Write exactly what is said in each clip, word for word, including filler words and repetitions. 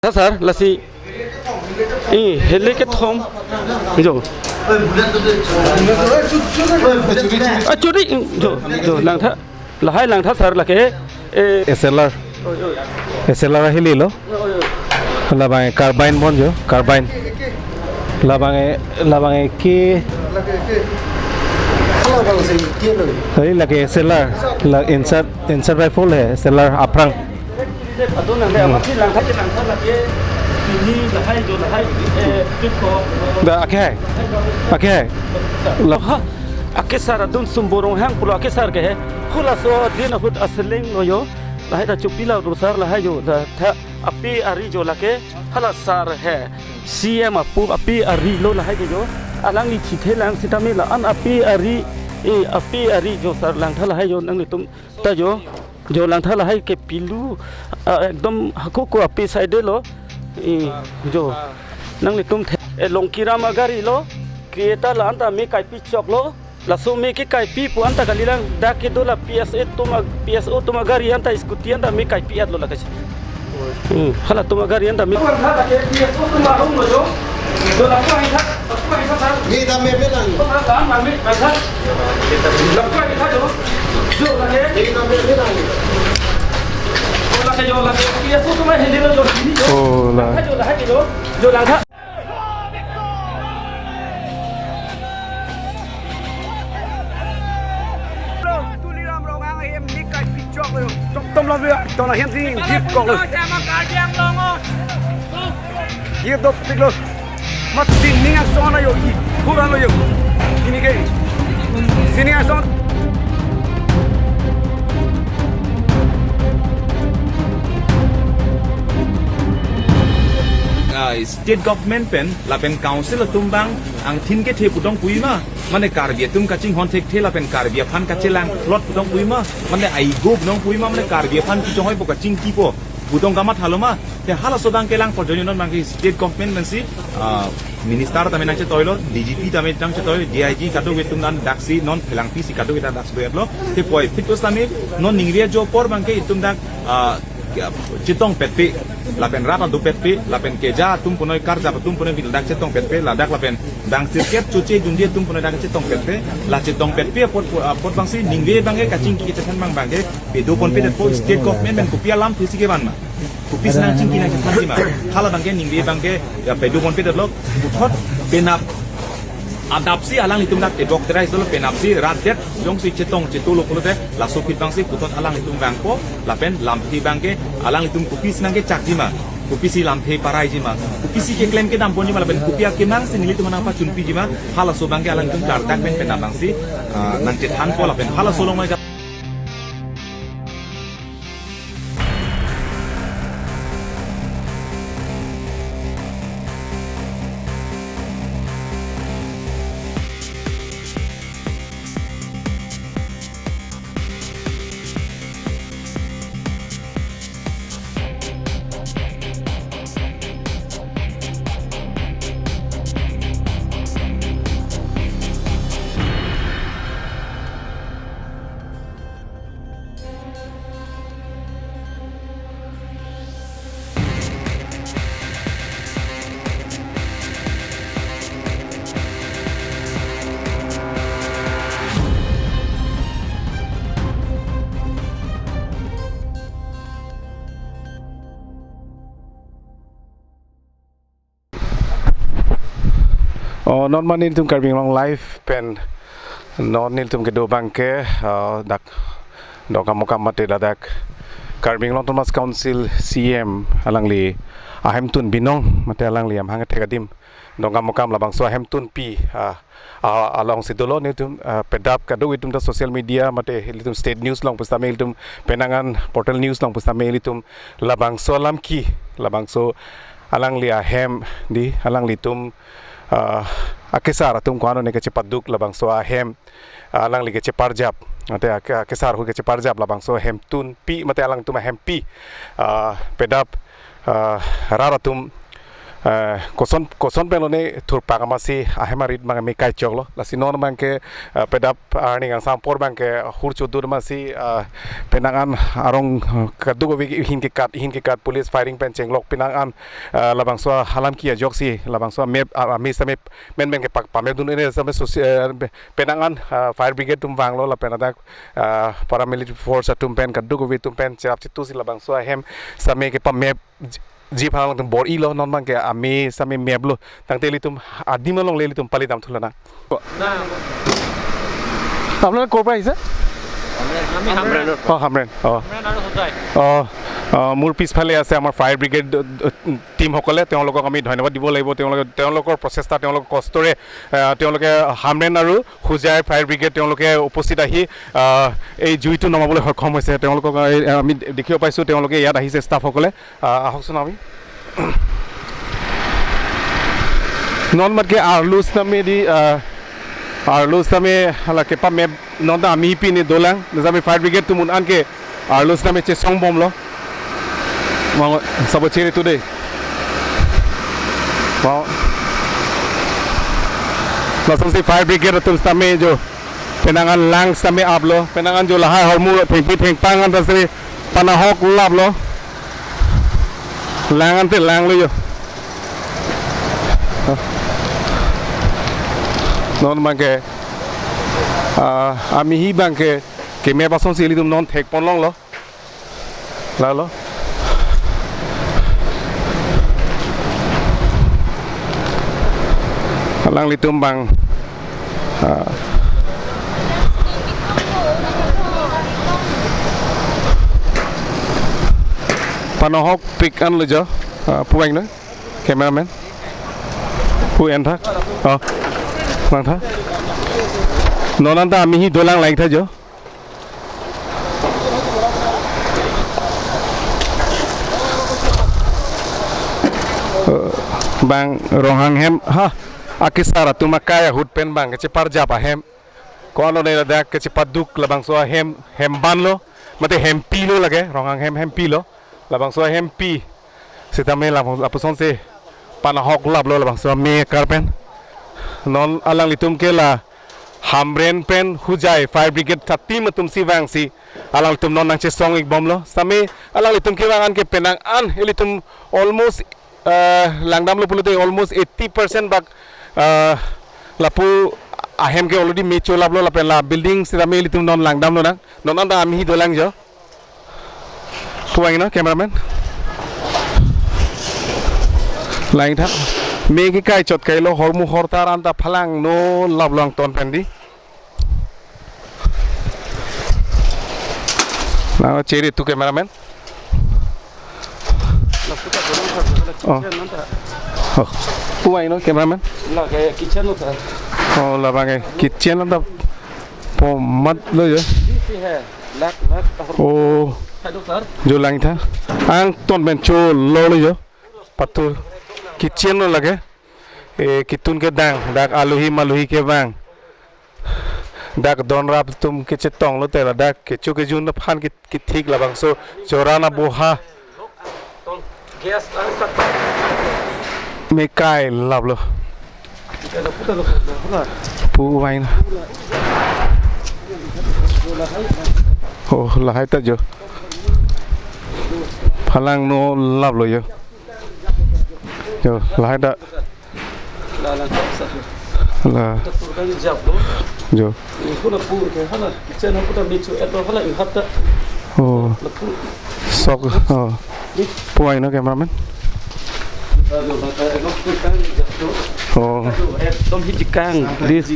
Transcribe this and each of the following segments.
Tha sir, lasi. Eh, hele kethom. Jo. Ah, churi, jo, jo, langtha. Lahai langtha sir lake. Eh. S L R. Oi, oi. S L R ahililo. Oi, oi, oi. Labang carbine bon jo, carbine. Labang, labang ke. Hai lake S L R. La insert, insert rifle hai, S L R aphrang. Adon nang dei, amat si langtha, langtha lake, pini lahai jo lahai, eh, trip ko. Da, ake hai. Ake hai. La ha, ake sar adon Sumbo Ronghang pulo ake sar ke hai. Hula so din ahut aseleng lo jo. Lahai ta chopilo sar lahai jo. Da tha ape ari jo lake. Hala sar hai. C M apu ape ari lo lahai ke jo. Alangli chithelang sitame la-an ape ari, eh, ape ari jo sar langtha lahai jo nanglitum ta jo. Jo langtha lahai ke pilu, ah, ekdom hako ko ape side lo. Eh, jo. Nanglitum the, eh, Longkiram agari lo. Creator la-an ta me kaipi choklo. Laso me ke kaipi pu anta kalilang dak kedo la P S A atum ag-, P S O atum agari anta scooty anta me kaipi at lo lake. Hmm, halatum agari anta me. Pu anta lake P S O atum arum lo jo. Jo lapu ahin tha, lapu ahin tha sir. Me ta me me nang. Lapu ahin tha, lapu ahin tha. Lapu ahin tha jo. Jo lake. Me ta me me nang. Jo lake, jo lake. P S O atum ahin lo jo sini jo. Oh, la. Langtha jo, lahai jo. Jo langtha. Tuliram Ronghang ahem me kaipi choklo. Chok tom lo ya. Ton ahem si jip koklo. Ye dopiklo. Mat sining ason ajo i. Pura lo jo. Ini ke. Sining ason. Ah, state government pen lapen council atum abang angthin kethe putong puima, mane Karbi atum kachinghon thekthe lapen Karbi aphan kachelang plot putong puima, mane aigo putong puima, mane Karbi aphan kechonghoipo kachingkipo putong kamatha lo ma. Te halaso abang kelang porjoni non abang ke state government pensi, ah, minister tame nangchetoilo, D G P tame nangchetoilo, D I G kadokave atum dan daksi non phelangpi si kadokave ta daksi doyat lo. Te puvoiphit pusitame non ningve ajo apor abang ke itum dak, ah, chetongpetpe, lapen rat adopetpe, lapen keja atum punoi karjap atum punoi bin dak chetongpetpe, ladak lapen dang sirkep choche dunde atum punoi dak chetongpetpe, la chetongpetpe apot, apot abangsi ningve abang ke kachingki kachethan abang abang ke pedoponpedetpo, state government pen kopi alamthe si kevan ma. Kopisi nangchingki nangchethanji ma. Hala abang ke ningve abang ke ya pedoponpedetlo, puthot penap adapsi alanglitum dak tebok terai solo penapsi rat det jongsi chetong chetolo pulote laso aphi abangsi puthot alanglitum vangpo lapen lamthe abang ke alanglitum kopisi nangkechakji ma, kopisi lamthe paraiji ma, kopisi keklem kedamponji ma lapen kopi akemang si nelitum nangpachunpiji ma, halaso abang ke alanglitum klardak pen penap abangsi, ah, nangchethanpo lapen halaso along mai Oh, non ma nelitum Karbi Anglong Live pen non nelitum kedo abang ke, ah, dak Dongkamukam mate ladak Karbi Anglong Autonomous Council C M alangli ahemtun binong mate alangli amahang thek adim Dongkamukam labangso ahemtunpi, ah, ah, alongsi dolo nelitum, ah, pedap kadokave atum ta social media mate ilitum state news along pusitame ilitum penang an portal news along pusitame ilitum labangso alam ke labangso alangli ahem dei alanglitum, ah, akesar atum ko-an one kachepaduk labangso ahem, ah, alangli kacheparjap. Ante ake-, akesar ahut kacheparjap labangso ahemtunpi mate alangtum ahempi, ah, pedap, ah, rat atum Eh, koson koson pen lone thurpak amatsi ahem arit abang me kai choklo. Lasi non abangke, eh, pedap arni kangsam apor abangke hur chodur amatsi, eh, penang an arong, eh, kadokave ahin kekat ahin kekat police firing pen chenglok penang an, eh, labangso alam ke ajoksi labangso amep, ah, ame same men men ke pak pamepdun ene same sosi, eh, penang an, eh, fire brigade atum vanglo lapen ladak, eh, paramilitary force atum pen kadokave atum pen cherap chetusi labangso ahem same kepamep ji, ji phan along atum bor-ilo. Non abangke ame same meplo. Tangte ilitum adim along le ilitum pali damthu lonang. আপোনাৰ ক'ৰ পৰা আহিছে? আমি হামৰেণৰ পৰা। অ, হামৰেণ। অ। হামৰেণ আৰু হোজাই। অ, অ, মোৰ পিছফালে আছে আমাৰ ফায়াৰ ব্ৰিগেড, অ, টিমসকলে। তেওঁলোকক আমি ধন্যবাদ দিব লাগিব। তেওঁলোকে, তেওঁলোকৰ প্ৰচেষ্টা, তেওঁলোকৰ কষ্টৰে, আহ, তেওঁলোকে হামৰেণ আৰু হোজাইৰ ফায়াৰ ব্ৰিগেড তেওঁলোকে উপস্থিত আহি, আহ, এই জুইটো নমাবলৈ সক্ষম হৈছে। তেওঁলোকক, আহ, আমি দেখিব পাইছোঁ, তেওঁলোকে ইয়াত আহিছে ষ্টাফসকলে। আহ, আহকচোন আমি। Non abangke arlo sitame di, ah, arlo sitame hala kepamep non ta ame pine dolang, sitame fire brigade atum un-an ke arlo sitame chesong bomlo. Mang sabo chere tu dei. Mau. Lasonsi fire brigade atum sitame jo penang an lang sitame aplo, penang an jo lahai hormu thengpi thengpang an ta sitame panahok laplo. Lang ante langlo jo. Non abangke, ah, amihi abangke kemep asonsi ilitum non thekpon longlo. Lalo. Alanglitum abang, ah, panahok pik anlo jo, ah, puang na, cameraman. Pu en thak. Oh, lang thak. Non anta amihi dolang lang thak jo. Eh, abang Ronghang hem, ha, akesar atum akai ahut pen abang kacheparjap ahem. Ko-an lone ladak kachepaduk labangso ahem, hem banlo, mate hempilo lake, Ronghang hem hempilo, labangso ahempi. Sitame labang, lapusonsi panahok laplo labangso ame akar pen. Non alanglitum ke la Hamren pen Hojai fire brigade ta team atumsi vangsi alanglitum non nangchesong-ik bomlo. Sitame alanglitum kevang an ke penang an ilitum almost, eh, langdamlo pulote almost eighty percent bak, eh, lapu ahem ke already me cholaplo lapen la building sitame ilitum non langdamlonang. Non anta amihi dolang jo. Puang no, cameraman. Lang thak. Me kekai chot kailo, hormu hortar anta phalangno laplangton pen di. Na chere tu, cameraman. Oh. Oh. Puang no, cameraman. La kayak kitchen lo, sir. Oh, labang eh. Kitchen lo ta pomat lo jo. Isi hai. Lak, lak, tahun. Oh. Aduh, sir. Jo lang tha. Angton pen chololo jo. Patu. Kitchen lo lake. Eh, kitun kedang, dak aluhi maluhi kevang. Dak donrap atum kechetonglo te ladak kecho kejun aphan ke, kethik labangso choran aboha. Gas angkat. Me kai laplo. Puang. Oh, lahai ta jo. Phalangno laplo jo. Jo, lahai ta. La, la, la, la. La. Dapur kan jap lo. Jo. Ini pun dapur ke hala. Kitchen aku tak micu atau hala ihat tak. Oh. Dapur. Sok. Oh. Puang no, cameraman. Aduh, mata emang pun kan jap lo. Oh. Aduh, ekdom hiji kang. Dis.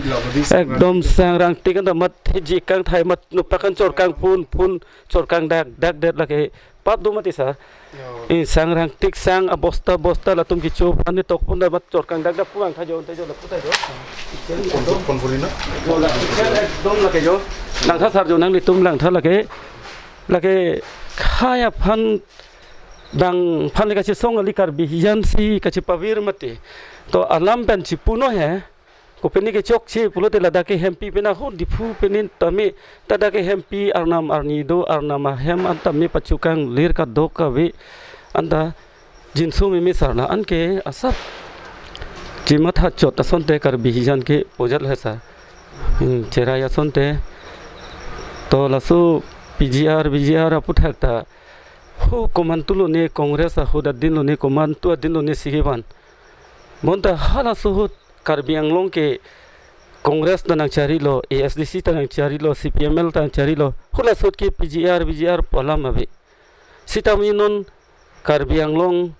Ekdom sang rangtik kan damat hiji kang thai mat nupakan chorkang pun pun chorkang dak dak det lake. Pap do mati, sir. Yo. Eh, sang rangtik sang abosta bosta latum kecho aphan netok pon damat chorkang dak dak puang tha jo, tha jo, lapu tha jo. Pon, pon, pon, pon, na? Jo, la, ekdom lake jo. Lang tha sir jo, nanglitum lang tha lake. Lake khaya aphan dang aphan le kachesong kali Karbi hijan si kachepavir mati. To alam pen chipunon he. Kopine kechokche pulote ladak ke hempi pena ho Diphu pine tame ta dak ke hempi arnam arni do, arnam ahem an tame pachukang lir kadokave anta jinso meme sar, la-an ke asap chematha chot asonte Karbi hijan ke pojat he sar. Hmm, cherai asonte. To laso P G R, V G R aputhak ta ho komantu lone, Congress ahut adin lone, komantu adin lone si kevan. Bonta halaso ahut Karbi Anglong ke Congress ta nangcharilo, A S D C ta nangcharilo, C P M L ta nangcharilo. Halaso ahut ke P G R, V G R pu alam ave. Sitame non Karbi Anglong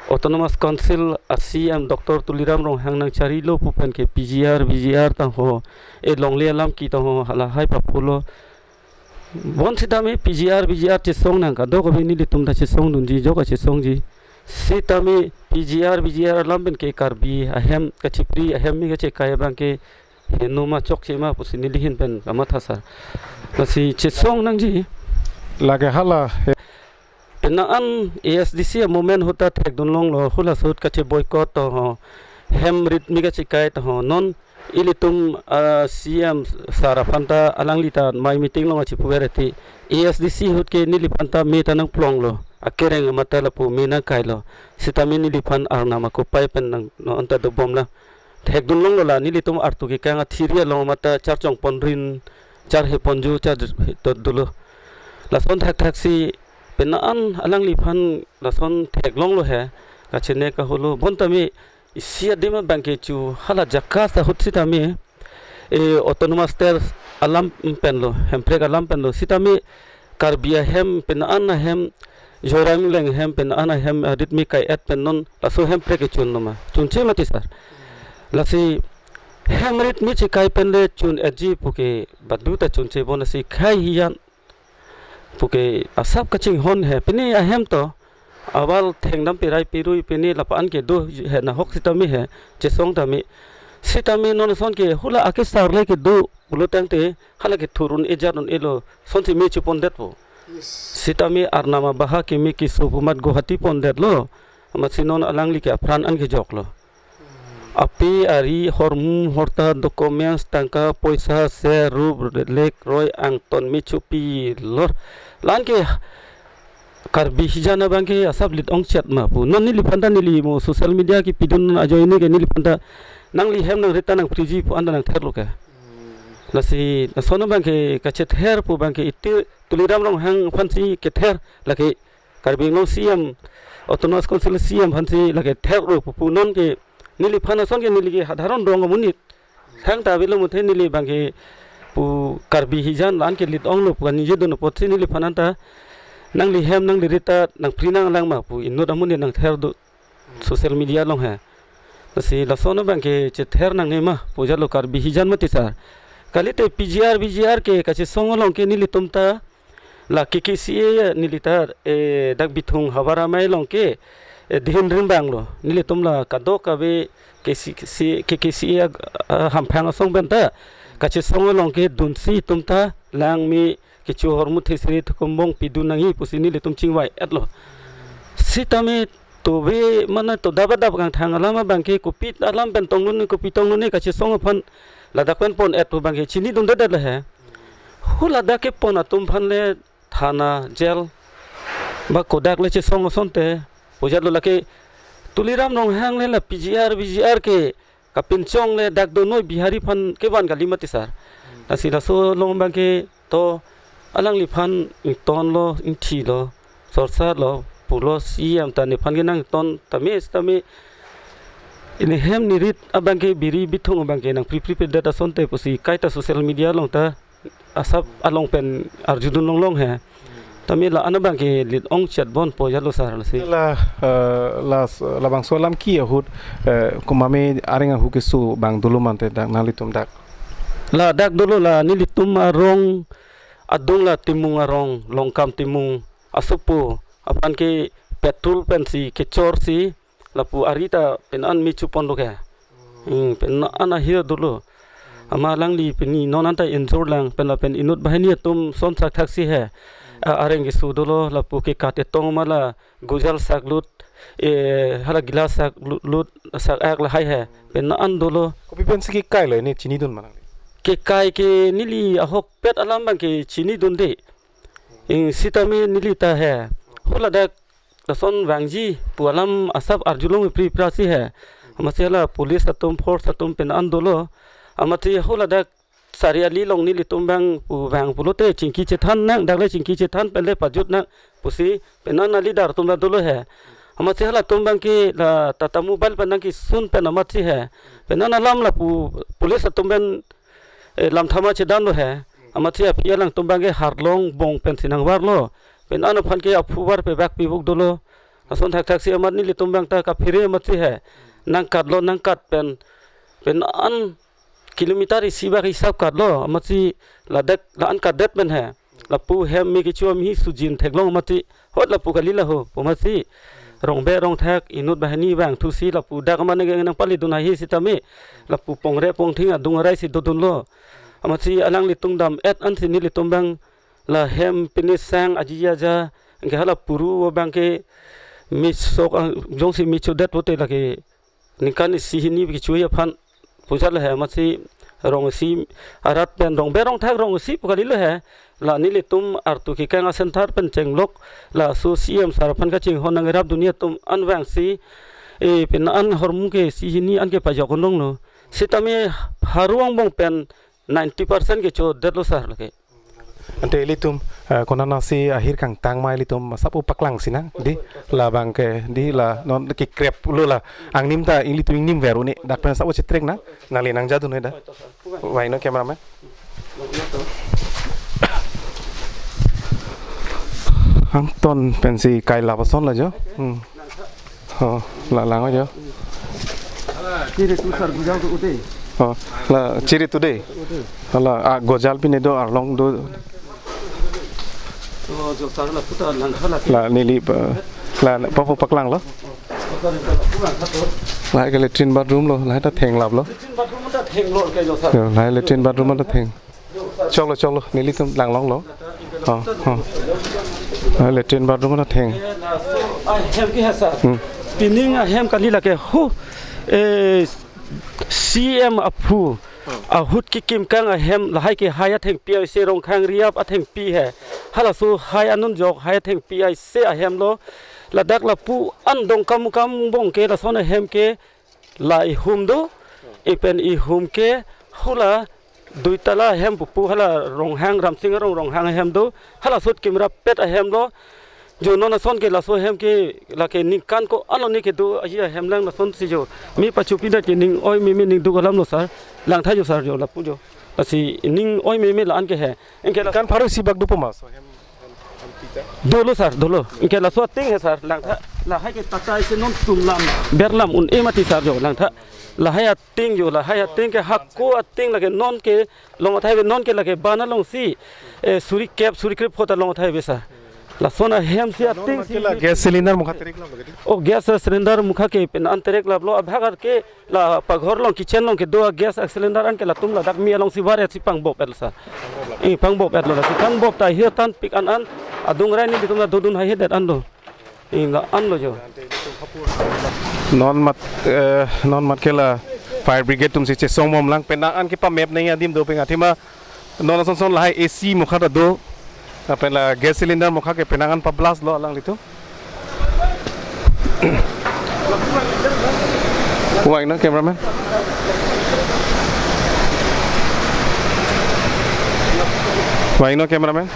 Autonomous Council a C E M Doctor Tuliram Ronghang nangcharilo pu pen ke P G R, V G R tangho, e longle alam ke tangho, halahai papulo. Bon sitame P G R, V G R chesong nang kadokave nelitum ta chesongdunji, jok kachesongji. Sitame P G R, V G R alam pen ke Karbi ahem kachipri, ahem me kachekai abang ke heno ma chokche ma pusi neli ahin pen kamatha sar. Lasi chesong nangji. Lake hala he. Penang an A S D C a-movement ahut ta thekdun longlo, halaso ahut kache boycott to ho. Hem rit me kachekai to ho. Non ilitum, ah, C E M sar aphan ta alangli ta mai meeting along kachipuver ati. A S D C ahut ke neliphan ta me ta nangplonglo. Akereng amat ta lapu me nangkailo. Sitame neliphan arnam akopai pen nang non anta dobomlang. Thekdun longlo la nelitum artu kekang athiri along amat ta charchong ponrin, charhe ponju, char to dolo. Lason thakthak si penang an alangliphan lason theklonglo he, kachene kaholo. Bonta me isi adim abang ke chu hala jakas ahut sitame, e, autonomous state alam penlo, Hemprek alam penlo. Sitame Karbi ahem, penang an ahem, Zoramleng ahem, penang an ahem, arit me kai-et pen non laso Hemprek kechun noma. Chunche mati sar. Lasi hem rit me chekai pen le chun-etji puke badu ta chunche bon, lasi khai hijan puke asap kachinghon he. Pini ahem to awal thengdam pirai pirui pini lapu-an ke do he, nahok sitame he, chesong tame. Sitame non son ke hula akesar le kedo pulo tangte hala ke thurun ejar un-elo, sonsi me chepondetpo. Yes. Sitame arnam abaha keme keso pu amat Guwahati pondetlo. Amatsi non alangli ke apran an kejoklo. Ape ari hormu horta documents tangka poisa ser rup lek roi angton me chopilor. La-an ke Karbi hijan abang ke asap lit ongchet ma pu. Non neliphan ta neli mo social media kepidun ajoine ke neliphan ta nangli hem nangrit ta nangpriji pu anta nangtherlo ke. Lasi lason abang ke kachether pu abang ke iti Tuliram Ronghang aphansi kether, lake Karbi Anglong C E M, Autonomous Council C E M aphansi lake therlo pu, pu non ke neliphan ason ke neli ke sadharon rong amonit. Thangta avelo muthe neli abang ke pu Karbi hijan la-an ke lit onglo pu kaningjedun apotsi neliphan anta nangli hem nangli rit ta nangpri nanglang ma pu inut amonit nangther do social media along he. Lasi lason abang ke chether nangne ma pu jalo Karbi hijan mati sar. Kalite P G R, V G R ke kachesong along ke nelitum ta la K K C A neli ta, eh, dak Bithung havar amei along ke, eh, dihin ringbang lo. Nelitum la kadokave K C, C, K K C A ag-, ah, hamphang asong pen ta kachesong along ke dunsi itum ta langme kecho hormu thesri thukumbong pidun nangji pusi nelitum chingvai-etlo. Sitame tove mane to daba daba kangthang alam abang ke kopi alam pen tonglo ne, kopi tonglo ne kachesong aphan ladak pen pon-et pu abang ke chinidundedet le he. Hu ladak kepon atum aphan le thana, jail, ba kodak le chesong asonte pu jalo, lake Tuliram Ronghang le la P G R, V G R ke kapinchong le dak do noi Bihari aphan kevan kali mati sar. Lasi laso along abang ke to alangliphan ingtonlo, ingthilo, sorsarlo, pulo C E M ta nephan ke nangton tame tame, ne hem ne rit abang ke biri bithung abang ke nangpri pri pedet asonte pusi kaita social media along ta asap along pen arjudun longlong he. Tame la-an abang ke lit ongchet bon pu jalo sar lasi. La, eh, la, labangso alam ke ahut, eh, komatme areng ahu keso abang dolo mante dak nanglitum dak. Ladak dolo la nelitum arong adung la Timung arong, Longkam Timung asopo aphan ke petrol pensi kechorsi lapu ari ta pen an me choponlo ke. Hmm, pen an ahir dolo. Amat alangli pini non anta injur lang pen lapen inut banghini atum son sak thaksi he. A, areng keso dolo lapu kekat etong ma la gujal sak lut, eh, hala gilas sak lut, lut sak ak lahai he. Pen an dolo. Kopi pensi kekai lo ne chinidun ma nangli? Kekai ke neli ahokpet alam abang ke chinidunde. Ing sitame neli ta he. Huladak lason vangji pu alam asap arjulong ipri ipra si he. Amatsi hala police atum, force atum pen an dolo. Amatsi hala dak sari ali along nelitum bang pu vang pulote chingki chethan nang, dak le chingki chethan pen le pajut nang pusi pen an a leader atum la dolo he. Amatsi halatum bang ke la Tata Mobile pen nangkesun pen amatsi he. Pen an alam lapu police atum pen, eh, lam thama chedan lo he. Amatsi aphi alangtum bang ke harlong bong pensi nangvarlo. Pen an aphan ke aphu var pe bak pi vuk dolo. Lason thakthak si amat nelitum bang ta kaphere amatsi he. Nangkatlo, nangkat pen, pen an kilometer isi bak hisap katlo, amatsi ladak la-an katdet pen he. Lapu hem me kecho amhi sujin theklong amatsi, hot lapu kali laho pu amatsi. Rongbe rongthak inut banghini bang thusi lapu dak amat nang nangpali dun haihe sitame. Lapu pongre pongthing adung arai si dodunlo. Amatsi alanglitum dam-et ansi nelitum bang la hem pine sang aji aja, anke hala puru bang ke mesok, ah, jongsi mechodet pote lake ningkan isi hini kecho aphan puja lo he, amatsi rong isi arat pen rongbe rongthak rong isi pu kali lo he. La nelitum artu kekang a-center pen chenglok, laso C M sir aphan kachinghon nangrap dunia atum an vangsi, eh, pen an ahormu ke isi hini an ke pajok undong lo. Sitame haru angbong pen ninety percent kechodet lo sir lake. Ante ilitum, eh, konatsi ahir kangtang ma ilitum asap paklang sinang, dei, labang ke, dei, la non kekrep lo la angnim ta ilitum ingnim ver un-e, dak pen asap chetrek nang, nangli nangja dun-e da. Vangnon cameraman. Angton pensi kai lapuson la jo. Hmm. Oh, la lang jo. Chiri tu sar gujal tu ude. Oh, la chiri tu de. Ude. La, ah, gojal pine do arlong do. Oh, jo sar la puta lang khala. La neli pa, la papo paklang lo. Sar la pulang khato. La ke latrine bathroom lo, la ta theng lap lo. Latrine bathroom ta theng lo ke jo sar. Jo, la latrine bathroom ta theng. Choklo, choklo, nelitum langlong lo. Ha, ha. Ha, latrine bathroom ta theng. Ahem ke ha sir. Hmm. Pining ahem kali lake hu, eh, C M aphu. Hmm. Ahut kekim kang ahem lahai ke hai athengpi aise Rongkhang Reserve athengpi he. Halaso hai anun jok hai athengpi aise ahem lo. Ladak lapu an Dongkamukam angbong ke lason ahem ke la ihum do, ipen ihum ke hula duitala hem pupu hala Ronghang Ramsing Arong Ronghang ahem do, hala sot kimra pet ahem lo. Jo non ason ke laso hem ke lake ningkan ko-an lo ne kedo ahi ahem lang lason si jo. Me pachopi da ke ning oi meme ning duk alam lo sir. Langtha jo sir jo lapu jo. Lasi ning oi meme la-an ke he. Anke la kan pharo isi bak dopo ma so hem, hem, hem pita. Dolo sir, dolo. Anke laso ating he sir, langtha. Lahai ke tata isi non tum lam, berlam un-e mati sir jo, langtha. Lahai ating jo, lahai ating ke hako ating lake non ke, long athai ave non ke lake bana longsi, eh, suri kep, suri krip hota long athai ave sir. Lason ahem si ating si. Kela gas cylinder mukha terek lap lagi. Oh, gas cylinder mukha ke pen an terek lap lo, abhag ke la paghor along kitchen along kedo a-gas cylinder an ke latum ladak me alongsi var-et si pangbop-et lo sir. Eh, pangbop-et lo lasi pangbop ta hir tan pik an an adung rai nelitum la dodun haihedet an lo. Eh, la an lo jo. Non mat, eh, non mat ke la fire brigade atum si chesong bom lang pen an ke pamep nang adim dopik athema. Non ason son lahai A C mukha ta do. Lapen la gas cylinder mukha ke penang an pa-blast lo alanglitum. Vangnon cameraman. Vangnon cameraman.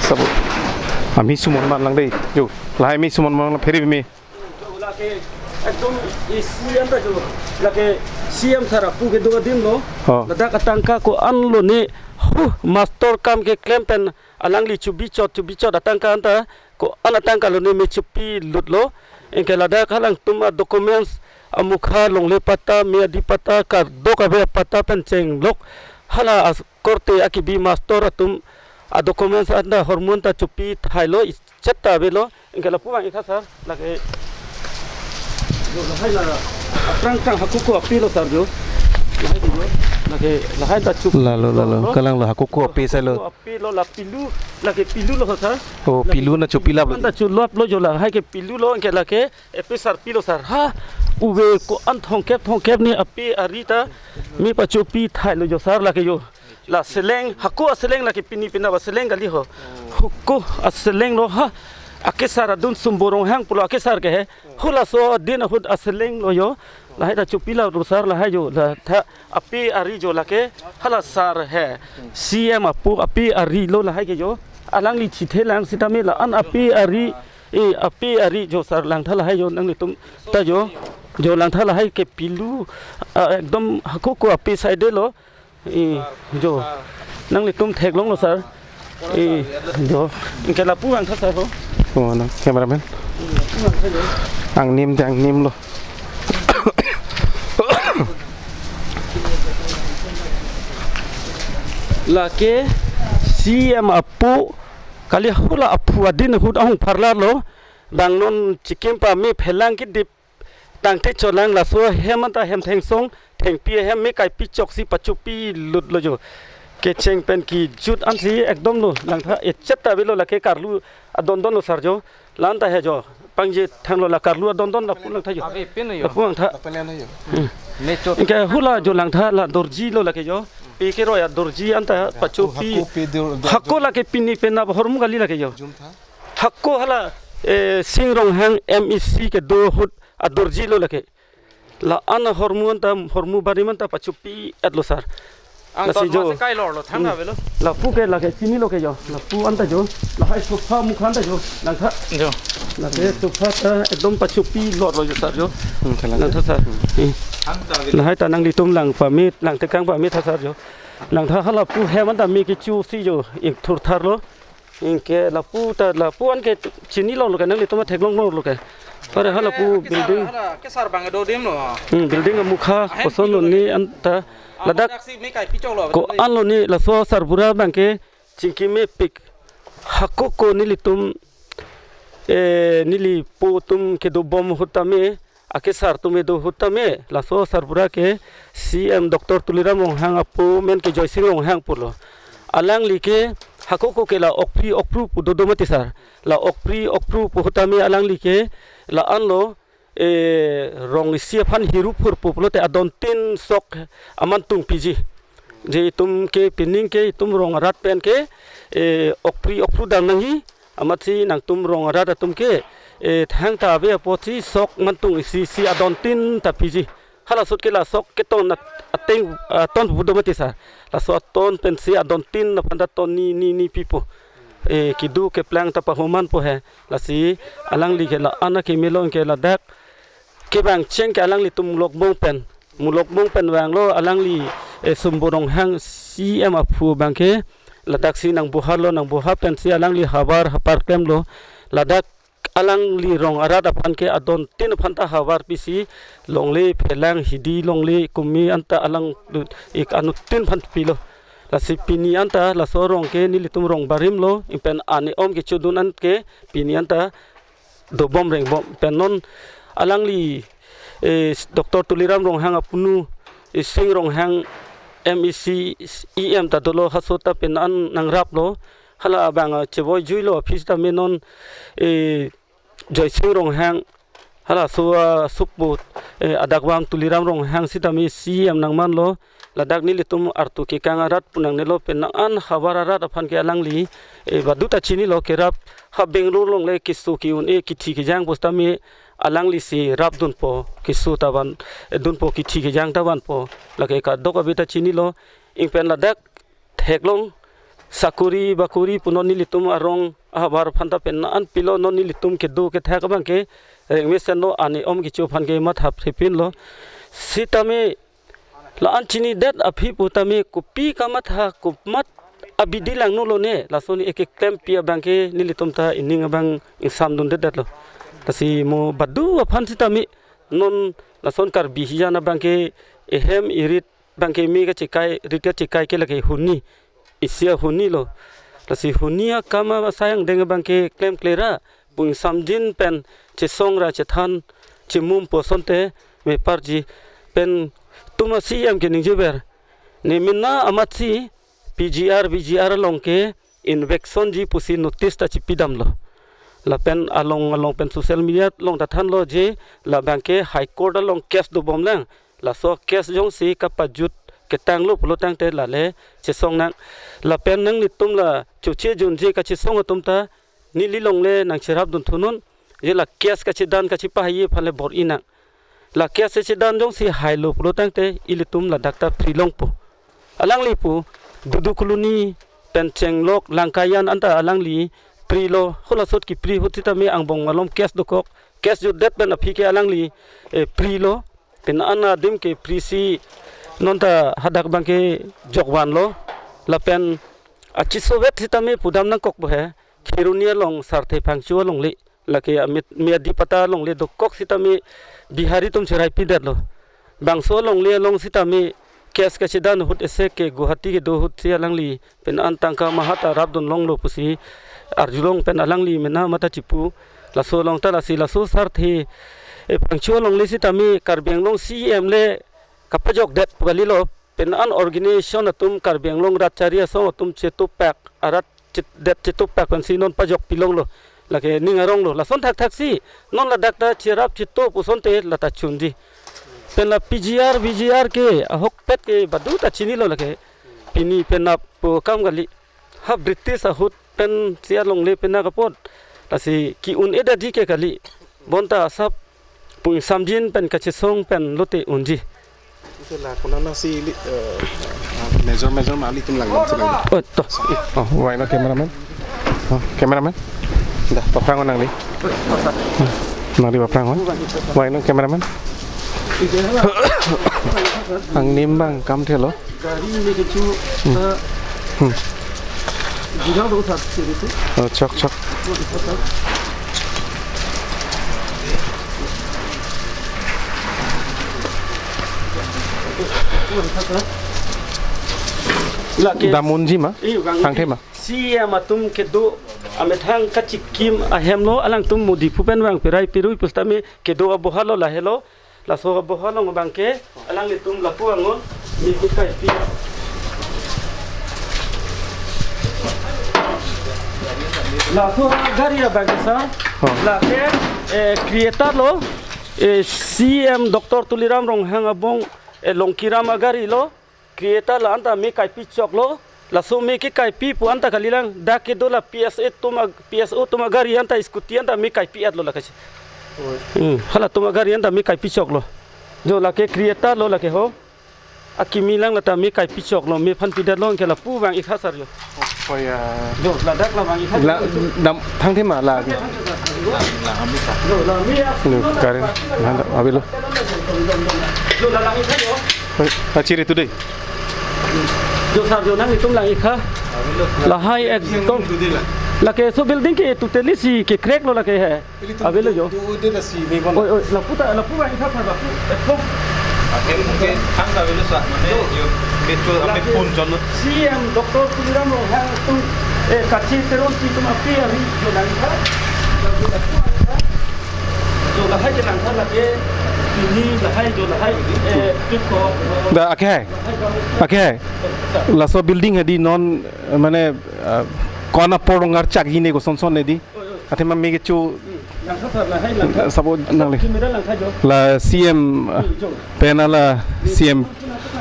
Sabo. Ami sumon man lang dei. Jo, lahai mi sumon man lang pheri mi. Lake ekdom A C an ta jo, lake C M sir apu kedo adim lo. Oh. Ladak atangka ko-an lo ne, hu, master kam keklem pen alangli chubi chot, chubi chot atangka an ta ko-an atangka lo ne me chipi lut lo. Anke ladak halangtum a-documents amukha longle patta, me adi patta, kardom ave patta pen chenglok. Hala as-, korte akibi master atum a-documents an ta hormu an ta chipi thai lo, ichet ta ave lo, anke lapu vang-ik tha sir, lake, jo, lahai la, aphrang phrang hakoko ape lo sir jo, lahai jo, lake, lahai ta chup. Lalo, lalo, lo, kalang lo hakoko ape sai lo. Hakoko ape lo, la pilu, lake pilu lo sir. Oh, lake pilu na chipi lap lo. An ta chulap lo jo, lahai ke pilu lo, anke lake, epe sir pi lo sir. Ha, uve ko-an thomkep, thomkep ne ape ari ta, me pachipi thai lo jo sir, lake jo. La seleng, hako aseleng lake pini penap aseleng kali ho. Hako aseleng lo ha. Akesar adun Sumbo Ronghang pulo akesar ke he. Halaso adin ahut aseleng lo jo. Lahai ta chopilo ro sar lahai jo. La tha ape ari jo lake. Hala sar he. C M apo ape ari lo lahai ke jo. Alangli chithelang sitame la-an ape ari. E ape ari jo sar langtha lahai jo nanglitum ta jo. Jo langtha lahai ke pilu. Ah, ekdom hako ko ape side lo. Eh, jo. Nanglitum theklonglo sar. Eh, jo. Anke lapu vangtha sar ho. Oh, na cameraman. Angnim te angnim lo. Lake C M apo kali hala aphu adin ahut ahung pharla lo. Bang non chikim pame phelang kedip tangte cholang laso hem anta hem thengsong thengpi hem me kaipi choksi pachopi lut lo jo. Kecheng pen kejut ansi ekdom lo langtha echet ta avelo lake karlu adondon lo sar jo. La-an ta he jo. Pangje thanglo la karlu adondon lapu langtha jo. Ave pin jo. Lapu langtha. Apa lian ayo? Hmm. Mechot. Anke hala jo langtha la dorji lo lake jo. Pi keroi adorji anta pachopi. Hako pi dur-, dur-, hako lake pini penap ahormu kali lake jo. Jum tha. Hako hala, eh, Sing Ronghang M E C kedo ahut adorji lo lake. La-an ahormu anta hormu barim anta pachopi-et lo sar. Ang lasi ton jo. Masi kai lor lo thang Hmm. Avelo. Lapu ke lake chinilo ke jo. Lapu anta jo. Lahai sofa mukha anta jo. Langtha. Jo. Lake sofa ta ekdom pachopi lor lo jo sar jo. Hmm, thalang. Langtha sar. Hmm. Eh. Ang ta avelo. Lahai ta nanglitum lang pame, lang tekang pame tha sar jo. Langtha hala pu hem anta me kechosi jo. Ik thurthar lo. Anke lapu ta lapu anke chinilo lo ke nanglitum theklonglo ke. Pare hala pu building. Hala kesar bang do dim lo. Hmm, building amukha koson lo ni anta ladak. Adak si me kaipi chok lo. Ko-an lo ni laso sarbura bang ke chingki mepik. Hako ko nelitum, eh, neli po atum kedobom ahut tame akesar atum kedo ahut tame laso sarbura ke C M Doctor Tuliram Ronghang apo men ke Joysing Ronghang pulo. Alangli ke hako ko ke la Okpri Okpru pu dodo mati sar. La Okpri Okpru pu ahut tame alangli ke la-an lo, eh, rong isi aphan hiru phurpo pulote adon tin sok aman tung piji. Je itum ke pining ke itum rong arat pen ke, eh, Okpri Okpru dam nangji. Amatsi nangtum rong arat atum ke, eh, thangta ave apotsi sok mantung isi isi adon tin ta piji. Hala ahut ke la sok keton at-, ateng, ah, ton pu do mati sar. Laso aton pensi adon tin aphan ta ton ni ni ni pipo. Eh, kedo keplang ta pahoman po he. Lasi alangli ke la-an akeme lo ke ladak kevang cheng ke alanglitum Mulokbong pen. Mulokbong pen vanglo alangli, eh, Sumbo Ronghang C M aphu bang ke ladak si nangbohar lo, nangbohar pensi alangli havar hapar klemlo. Ladak alangli rong arat aphan ke adon tin aphan ta havar pisi longle phelang hidi longle kumi anta alang du-, ik anut tin aphan pilo. Lasi pini anta laso rong ke nelitum rong barim lo, ingpen ane om kechodun an ke pini anta dobom rengbom pen non alangli, eh, Doctor Tuliram Ronghang apunu, eh, Sing Ronghang M E C E M ta dolo, halaso ta pen an nangrap lo. Hala abang, ah, chevoi jui lo aphi sitame non, eh, Joysing Ronghang halaso, ah, supu, eh, adakvam Tuliram Ronghang sitame C M nangman lo. Ladak nelitum artu kekang arat pu nangnelo pen nang an havar arat aphan ke alangli, eh, badu ta chinilo kerap ha Bangalore longle keso ke-un-e kithi kejang pusitame alangli si rap dunpo keso ta van, eh, dunpo kithi kejang ta vanpo lake kadokave ta chinilo ingpen ladak theklong sakuri bakuri pu non nelitum arong ahavar aphan ta pen an pilo non nelitum kedo kethak abang ke rengmesen lo ane om kecho aphan ke matha phrepin lo sitame la-an chinidet aphi putame kopi kamatha komat abidi langno lone, lason ekeklempi abang ke nelitum ta ining abang ingsam dundedet lo. Lasi mo badu aphan sitame non lason Karbi hijan abang ke ehem irit abang ke me kachekai, rit kachekai ke lake huni, isi ahuni lo. Lasi huni akam asai angdeng abang ke klemkle ra pu ingsamjin pen chesong ra chethan chemum pu asonte meparji pen tuma C M ke ningjever. Ne mina amatsi P G R, V G R along ke invection ji pusi notice ta chipidamlo. Lapen along along pen social media along ta thanlo je labang ke High Court along case dobom lang. Laso case jongsi kapajut ketanglo pulo tangte lale chesong nang. Lapen nanglitum la choche junje kachesong atum ta neli longle nangcherapdun thunon. Je la case kachedan kachepahai aphan le bor-i nang. La case chedan jongsi hailo pulo tangte ilitum ladak ta free longpo. Alangli pu Dudu Colony pen Chenglok Langkayan anta alangli free lo, hula sot ke free ahut sitame angbong malom case dokok, case jutdet pen aphi ke alangli, eh, free lo. Pen an adim ke free si non ta hadak abang ke jokvanlo. Lapen achisovet sitame pudam nangkok bo he, Kheroni along Sarthe Phangcho alongle. Lake amit Miadi Pata alongle dokok sitame Bihari atum cherai pidetlo. Bangso alongle along sitame case kachedan ahut ese ke Guwahati kedo ahut si alangli pen an tangka maha ta rapdun longlo pusi arjulong pen alangli mena mata chipu. Laso along ta lasi laso Sarthe, eh, Phangcho alongle sitame Karbi Anglong C E M le kapajokdet pu kalilo. Pen an organization atum Karbi Anglong rat chari asong atum chetupak, arat chet-, det chetupak pensi non pajokpi longlo. Lake ning aronglo. Lason thakthak si non ladak ta cherap chetu pusonte lata chunji. Pen la P G R, V G R ke ahokpet ke badu ta chinilo lake. Pini penap pu akam kali. Ha British ahut pensi alongle pen nangkapot. Lasi ke-un-edetji ke kali. Bonta asap pu ingsamjin pen kachesong pen lote unji. Ito la konat si ili, eh, major major ma ilitum langdam si langdam. Oh, to. Oh, why not cameraman? Oh, cameraman? Dah, paphrang nangli. Nangli paphrang. Why not cameraman? Angnim abang kam thelo. Gari ini kecu, Hmm. eh, Hmm. guna dong satu sini tu. Oh, chok, chok. Lake Dam unji ma? Iya, bang. Thangthe ma? C E M atum kedo amethang kachikim ahemlo alangtum Modi aphu pen vang perai pirui pusitame kedo abohalo lahelo. Laso aboha along abang ke alanglitum lapu angun me kekaipi. Laso gari abang ke sa. Oh. Lake, eh, creator lo, eh, C E M Doctor Tuliram Ronghang abong, eh, Longkiram agari lo. Creator la anta me kaipi choklo, laso me kekaipi pu anta kalilang, dak kedo la P S A atum ag-, P S O atum agari anta scooty anta me kaipi-etlo lake. Oi. Hmm, halatum agari anta me kaipi choklo. Jo lake creator lo lake ho. Akimi lang lata me kaipi choklo, me phan pidetlo ke lapu vang-ik tha sar jo. Oh, ya. Jo, ladak la vang-ik tha. La, dam, thangthe ma la. Jo, la me ya. Lo, karen, nanda, avelo. Jo, la lang-ik tha jo. Oi, achiri tu dei. Jo sar jo nanglitum lang-ik tha. Lahai ekdom. Lake so building ke totally si ke crack lo lake he. Avelo jo. Oi, oi, lapu ta, lapu vang-ik tha sar lapu. Ekdom. Ake mungkin ang ta avelo sa mane jo. Metro ame pun jon. C E M Doctor Tuliram Ronghang atum, eh, kacheteronpi atum ape ari jo lang-ik tha. Jo lahai ke lang tha lake, pini lahai jo lahai, eh, piko. Da, ake hai. Ake hai. Laso building hedi non, mane, ah, ko-an apor archakji ne koson son ne di. Athema me kecho. Lang tha sar lahai lang tha. Sabo nangli. Camera lang tha jo. La C E M, ah, jo. Pen ala C E M,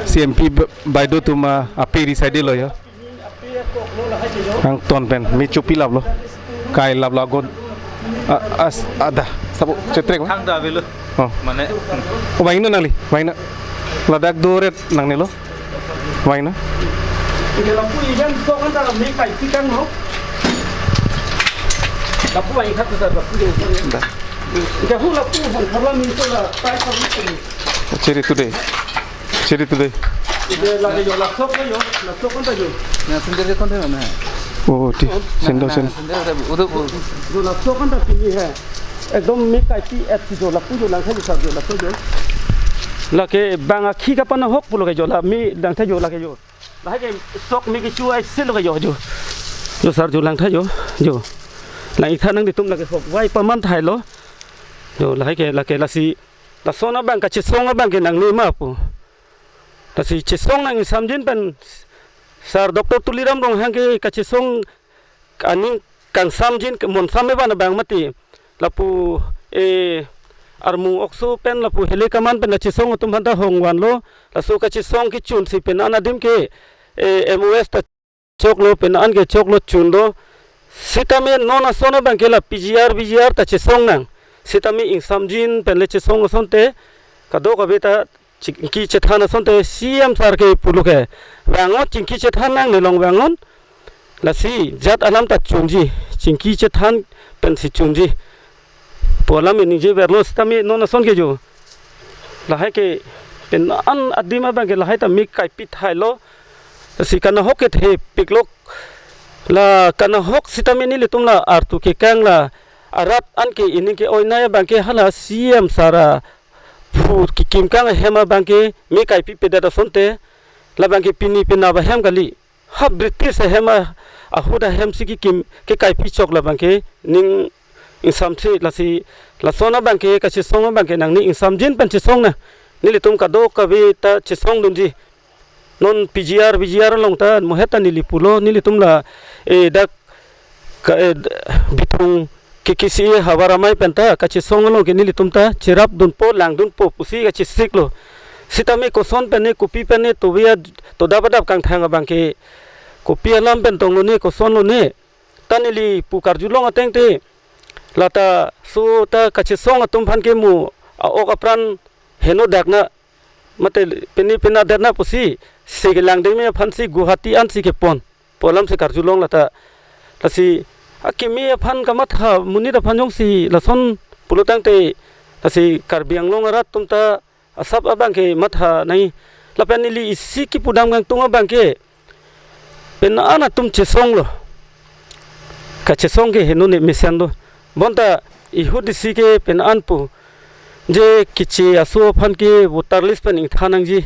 C E M P b-, baido atum ape ri side lo ya. Angton pen me chopilaplo. Kailaplo agon. A-, as-, ada. Sabo chetrek ma? Thang ta avelo. Oh. Mane. Oh, vang-iknon nangli. Vang-iknon. Ladak doret nangnelo. Vang-iknon. Ike lapu ijan sok anta me kaipi kang no. Lapu vang-ik tha sar lapu jo. Da. Ike hu lapu hong tharla min so la tai tharla min. Chiri tu dei. Chiri tu dei. Ide lake jo, la sok jo, la sok anta jo. Na sandal ke ton thema na. Oh, ti, sandal, sandal. Sandal ada, udah, udah. Jo la sok anta pini he. Ekdom me kaipi-et si jo lapu jo lang tha jo sar jo la sok jo. Lake bang akhi kapanahok pulo ke jo la me lang tha jo lake jo. Lahai ke sok me kecho ai selo ke jo jo. Jo sar jo lang tha jo. Jo. Lang-ik tha nanglitum lake sok. Wai paman thailo. Jo lahai ke lake lasi. Lason abang kachesong abang ke nangne ma pu. Lasi chesong nang ingsamjin pen sar Doctor Tuliram Ronghang ke kachesong aning kangsamjin ke monsam evan abang mati. Lapu, eh, armu okso pen lapu hele kaman pen la chesong atum aphan ta hongvanlo. Laso kachesong kechun si pen an adim ke, eh, M O S ta choklo, pen an ke choklo, chunlo. Sitame non ason abang ke la P G R, V G R ta chesong nang. Sitame ingsamjin pen le chesong asonte, kadokave ta chingki chethan asonte C M sir ke pulo ke, vangnon chingki chethan nang, nelong vangnon. Lasi jat alam ta chunji, chingki chethan pensi chunji pu alam ningjeverlo, sitame non ason ke jo. Lahai ke pen an adim abang ke lahai ta me kaipithailo. Lasi kanahok ke thepiklo. La kanahok sitame nelitum la artu kekang la arat an ke ining ke-oinei abang ke hala C M sir aphu kekim kang ahem abang ke me kaipipedet asonte, labang ke pini penap ahem kali. Ha British ahem a, ahut ahem si kekim, kekaipi chok labang ke ning ingsamthe. Lasi lason abang ke kachesong abang ke nangning ingsamjin pen chesong nang. Nelitum kadokave ta chesongdunji. Non P G R, V G R along ta mohet ta neli pulo, nelitum la, eh, dak ka, eh, Bithung K K C A havar amei pen ta kachesong along ke nelitum ta cherapdunpo, langdunpo pusi kachesiklo. Sitame koson pen ne, kopi pen ne, toviya todap adap kangthang abang ke kopi alam pen tonglo ne, kosonlo ne, ta neli pu karjulong ateng te, lata so ta kachesong atum aphan ke mo a-ok apran henodak na, mate pini pina der na pusi, si kelang dengme aphan si Guwahati an si kepon pu alam si karjulong lata. Lasi akimi aphan kamatha, monit aphan jongsi lason pulotangte, lasi Karbi Anglong arat atum ta asap abang ke matha nai. Lapen neli isi kipudam kangtung abang ke pen an atum chesonglo. Kachesong ke heno ne mesenlo. Bonta ihut isi ke pen an pu, je keche aso aphan ke voter list pen ingthan nangji,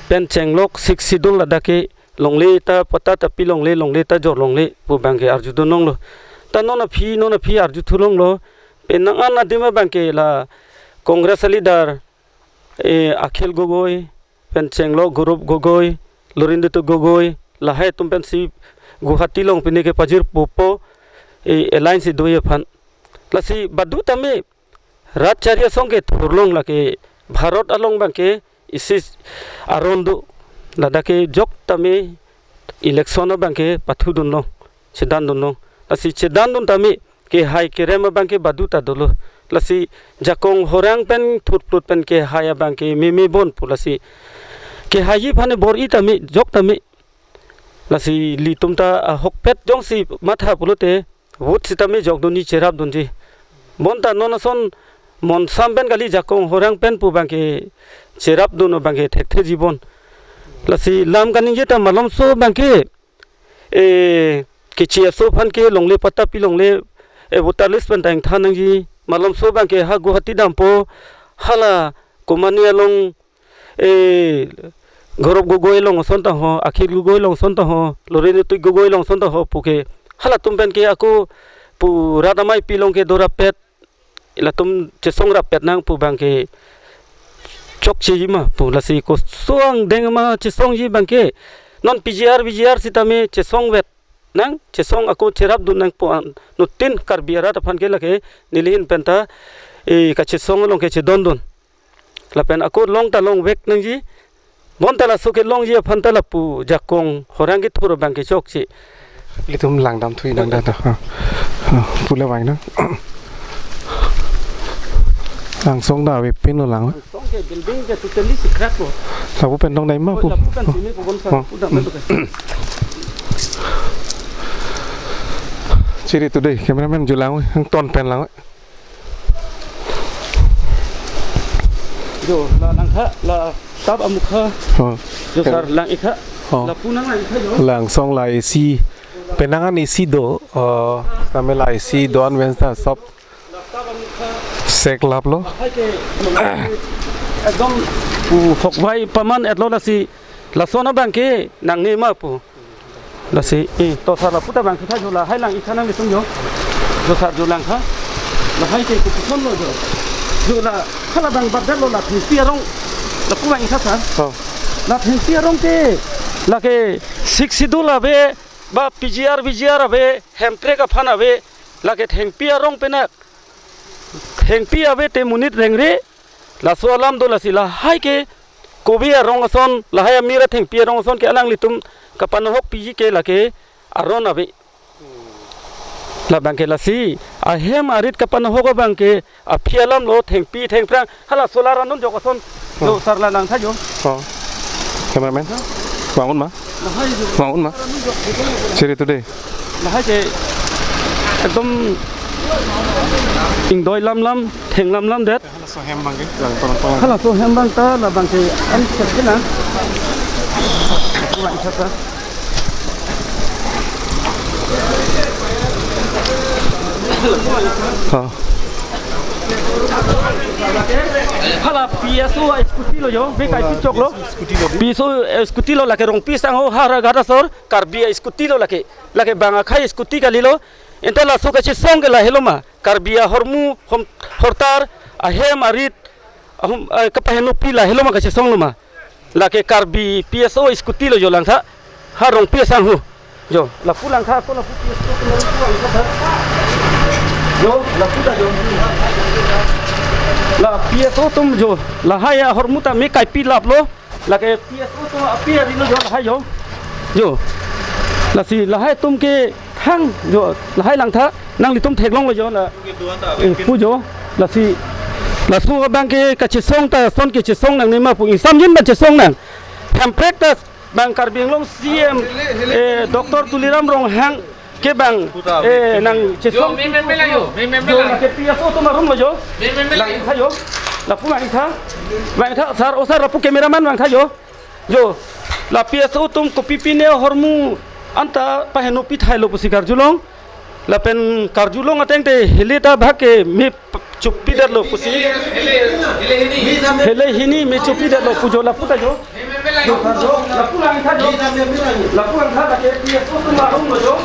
pen chenglok Sixth Schedule ladak ke longle ta patta ta pilongle, longle ta jorlongle pu abang ke arjudun longlo. Ta non aphi, non aphi arjuthulonglo. Pen an adim abang ke la Congress a leader, eh, Akhil Gogoi, pen chenglok Gaurav Gogoi, Lurinjyoti Gogoi, lahai atum pensi Guwahati along pini ke pajirpo po, eh, alliance si doji aphan. Lasi badu tame rat chari asong ke thurlong, lake Bharat along abang ke isi aron do, ladak ke jok tame election abang ke pathudunlong, chedandunlong. Lasi chedandun tame kehai kerem abang ke badu ta dolo. Lasi jakong horang pen thutplut pen kehai abang ke meme bon pu lasi. Kehai aphan bor-i tame, jok tame. Lasi ilitum ta ahokpet jongsi matha pulote, vote sitame jokdunji, cherapdunji. Bonta non ason monsam pen kali, jakong horang pen pu abang ke cherapdun abang ke thektheji bon. Lasi lam kaningje ta malomso abang ke, eh, keche aso aphan ke longle patta pilongle, eh, voter list pen ta ingthan nangji. Malomso abang ke ha Guwahati dampo, hala Komani along, eh, Gaurav Gogoi along ason ta ho, Akhil Gogoi along ason ta ho, Lurinjyoti Gogoi along ason ta ho pu ke, halatum pen ke ako pu rat amei pi along ke dorapet, latum chesong rapet nang pu abang ke chokcheji ma pu. Lasi koson angdeng ma chesongji abang ke, non P G R, V G R sitame chesong vet nang, chesong ako cherapdun nang pu an, nutin Karbi arat aphan ke lake neli ahin pen ta, eh, kachesong along ke chedondun. Lapen ako long ta longvek nangji. Bonta laso kelongji aphan ta lapu jakong horang kethur abang ke chokche. Ilitum langdamthu nang da. Ha. Ha, pule vai na. Angsong ta avepinlo lang. Angsong ke building ke totally sikrak lo. Lapu pen tong dai ma pu. Lapu pen sini pu bonsa. Ha. Pu dam na tu ke. Chiri tu dei, cameraman julang, angton pen lang. Jo, la nangkha, la tap amukha. Oh. Jo sir, lang-ikha. Oh. Lapu nang lang-ikha jo. Langsong la A C. Penang an A C do, eh, kami la A C do-an pen ta sop. La tap amukha. Seklaplo. Hai ke, ekdom, pu hokvai paman etlo lasi, lason abang ke nangne ma pu. Lasi, eh, to sir lapu ta bang kita jo, lahai lang-ikha nanglitum jo. Jo sir jo langkha. Lahai ke kopuson lo jo. Jo la, hala bang bat lo la thengpi arong. Lapu bang-ikha sir. Oh. La thengpi arong ke, lake Sixth Schedule ave, ba P G R, V G R ave, Hemprek aphan ave, lake thengpi arong pen ak. Thengpi ave te monit rengre, laso alam do. Lasi lahai ke kove arong ason, lahai amir athengpi arong ason ke alanglitum kapanohok piji ke lake aron ave. Labang ke lasi ahem arit kapanohok abang ke aphi alam lo, thengpi thengphrang. Hala solar anun jok ason. Jo, oh, sar la langtha jo. Oh. Cameraman. Vang-un ma? Lahai jo. Vang-un ma? Anun jok, jok, jok. Chiri today. Lahai ke ekdom ingdoi lam lam, theng lam lam det. Hala so hem abang ke, lang parang parang. Hala so hem abang ta, labang ke an chet ke na. Aku lang chet ta. Ha. Hala P S O a scooty lo jo, be kai pi chok lo. Scooty lo di. P S O, eh, scooty lo lake Rongpi sangho Howraghat asor, Karbi a scooty lo lake. Lake bang akhei scooty kali lo. Enta laso kachesong ke lahelo ma. Karbi ahormu hom hortar ahem arit ahum, eh, kapahenopi lahelo ma kachesong lo ma. Lake Karbi P S O scooty lo jo langtha. Ha Rongpi asangho. Jo, lapu langtha ko lapu P S O atum lapu langtha tha. Jo, lapu ta jo. La P S O atum jo, lahai ahormu ta me kai pi lap lo. Lake P S O atum api ari lo jo lahai jo. Jo. Lasi lahai atum ke thang jo lahai langtha nanglitum theklong lo jo la. Eh, pu jo. Lasi laso abang ke kachesong ta son kechesong nangne ma pu ingsamjin ma chesong nang. Hemprek ta bang Karbi Anglong C M, eh, Doctor Tuliram Ronghang ke bang, eh, nangchesong. Jo, me, me, me lang jo, me, me, me jo, lang. Lake P S O atum arum lo jo. Me, me, me lang jo. Langtha jo. Lapu langtha. Langtha, sar, o sar, lapu cameraman langtha jo. Jo. La P S O atum kopi pine ahormu anta pahenopi thailo pusi karjulong. Lapen karjulong ateng te heli ta bhag ke me p-, chopidetlo pusi. Hele hini me chopidetlo pu jo lapu ta jo. Jo, jo, lapu langtha jo. Lapu langtha lake P S O atum arum lo jo.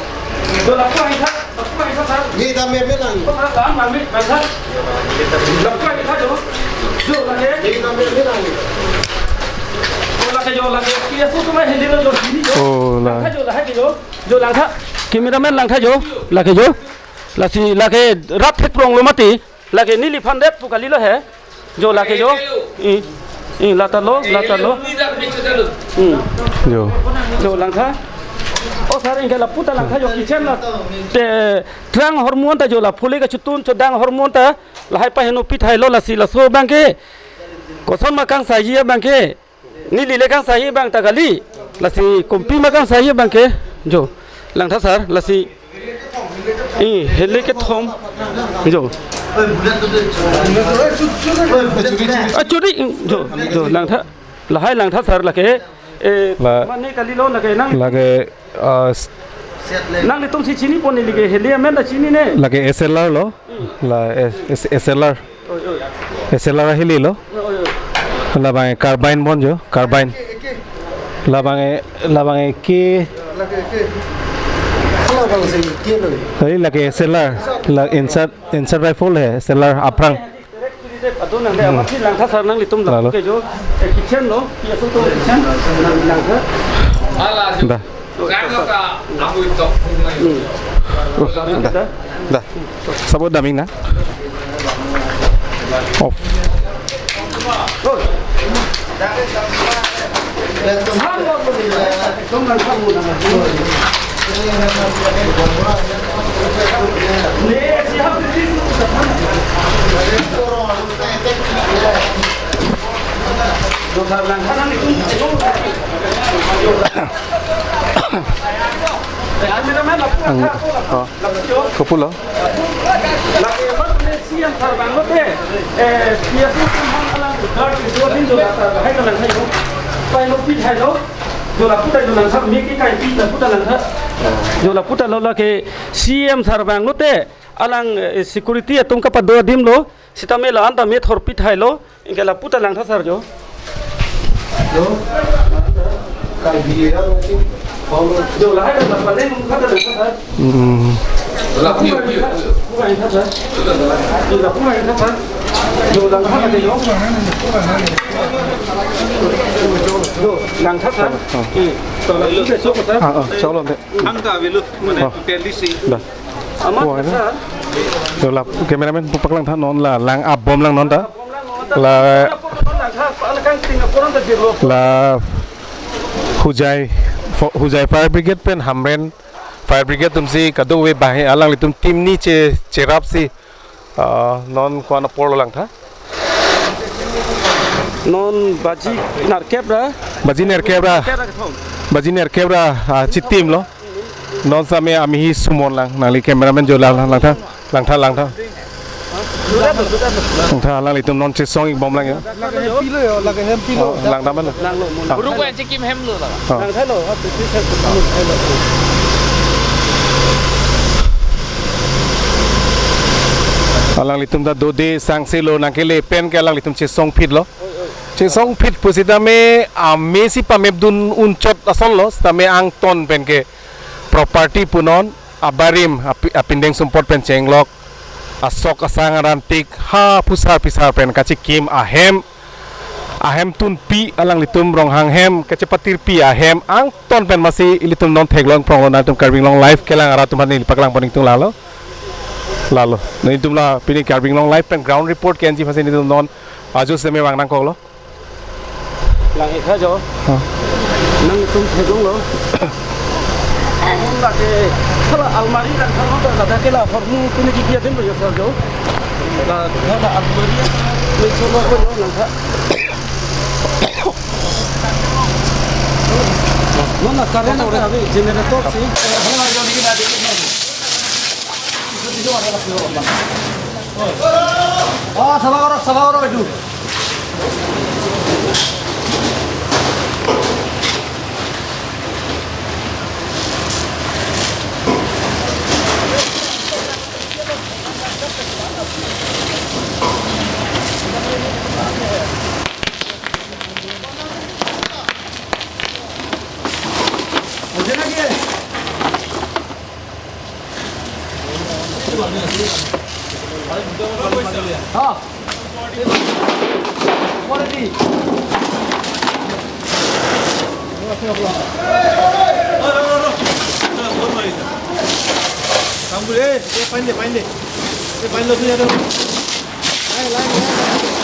Jo, lapu langtha, lapu langtha sar. Mi dam me me lang. Ko sar dam lang me langtha. Lapu langtha jo. Jo, lake. Mi dam me me lang. Jo, lake jo, lake. P S O atum ahindi lo jo, hini jo. Oh, la. Langtha jo, lake jo. Jo, langtha. Cameraman langtha jo. Lake jo. Lasi lake rat theklong lo mati. Lake neliphan det pu kali lo he. Jo lake jo. I, i, la ta lo, la ta lo. Hmm. Jo. Jo langtha. O sar, ingke lapu ta langtha jo kitchen la. Te trang ahormu anta jo la phule kachotun chodang ahormu anta. Lahai pahenopi thailo lasi laso abang ke. Koson ma kangsaiji abang ke. Neli le kangsaiji abang ta kali. Lasi kompi ma kangsaiji abang ke. Jo. Langtha sar, lasi. I, hele kethom. Jo. Ah, churi, jo, jo, langtha. Lahai langtha sar lake. Eh, la, mane kali lo lake nang. Lake, ah, s- Nanglitum si chini pon neli ke, hele amen ta chinine. Lake S L R lo. Hmm. La S-, S-, S L R. Oi, oi. S L R ahili lo. Oi, oi. Labang carbine bon jo, carbine. Labang, labang ke. Lake ke. Hala bang si ke lo. Tadi lake S L R, la insert, insert rifle he, S L R aphrang. Adon nang de, hmm, amat si langtha sar nanglitum la. Lalo. Ke jo, eh, kitchen lo, P S O atum kitchen, nang langtha. Dah. Hmm. Dah. Dah. Sabot daming na. Off. Ang, oh. Kopulo. Lake amat ne C M sar vanglote, eh, P S O atum aphan alang guard kedo adim do lata, lahai ta langtha jo. Pahenopi thailo. Jo lapu ta jo langtha, me ke kai pi lapu ta langtha. Jo lapu ta lo lake C M sar vanglote, alang, eh, security atum kapado adim lo. Sitame la-an ta me thorpi thailo. Ingke lapu ta langtha sar jo. Jo. Kai bi ya. Jo, lahai ta la pale nung kha ta langtha sar. Hmm. Lapu langtha sar. Jo, lapu langtha sar. Jo, langtha sar jo. Jo, langtha sar. Oh. Eh, to lapu ta chok sar. Ah, ah, chok lo de. Ang ta avelo, mane, oh, total di si. Dah. Amat, wah, sar. So la cameraman pu paklang tha, non la lang abom lang non ta. La la Hojai fo-, Hojai Fire Brigade pen Hamren Fire Brigade atumsi kadokave banghini alanglitum team ni che cherapsi, ah, non ko-an apor lo lang tha. Non baji nerkep ra. Baji nerkep ra. Nerkep ra kethom. Baji nerkep ra, ah, chitim lo. Non same amehi sumon lang, nangli cameraman jo lang, lang tha, lang tha, lang tha. Lang tha, alanglitum non chesong-ik bom lang ya. Lake hempi lo yo, lake hempi lo. Oh, lang tha man. Lang lo, mun. Ah. Guru ko ansi kim hem lo la. Ah. Lang tha lo, ha, tu tu sa tu tu lo. Alanglitum ta dode sangse lo, nangkele pen ke alanglitum chesong phit lo. Chesong phit pusitame amesi pamepdun unchot ason lo, sitame angton pen ke property punon abarim api-, apindeng sumpot pen chenglok asok asang arantik ha phusar phisar pen kachikim ahem, ahem tunpi alanglitum Ronghang hem kachepatirpi ahem angton pen masi ilitum non theklong prong lo, nangtum Karbi Anglong Live kelang arat atum aphan neli paklang pon ingtung lalo. Lalo. Nelitum la pini Karbi Anglong Live pen ground report ke-enji aphansi nelitum non ajo seme vang nangkok lo. Lang-ik tha jo. Ha. Nangtum theklong lo. Hon lake, hala almari lang tha lo, ladak ke la hormu kuni kiki adim lo jo sar jo. La, hala almari, me cholo ko jo lang tha. Non la current ta ave, generator si. Oh, sabha koro, sabha koro, baidu.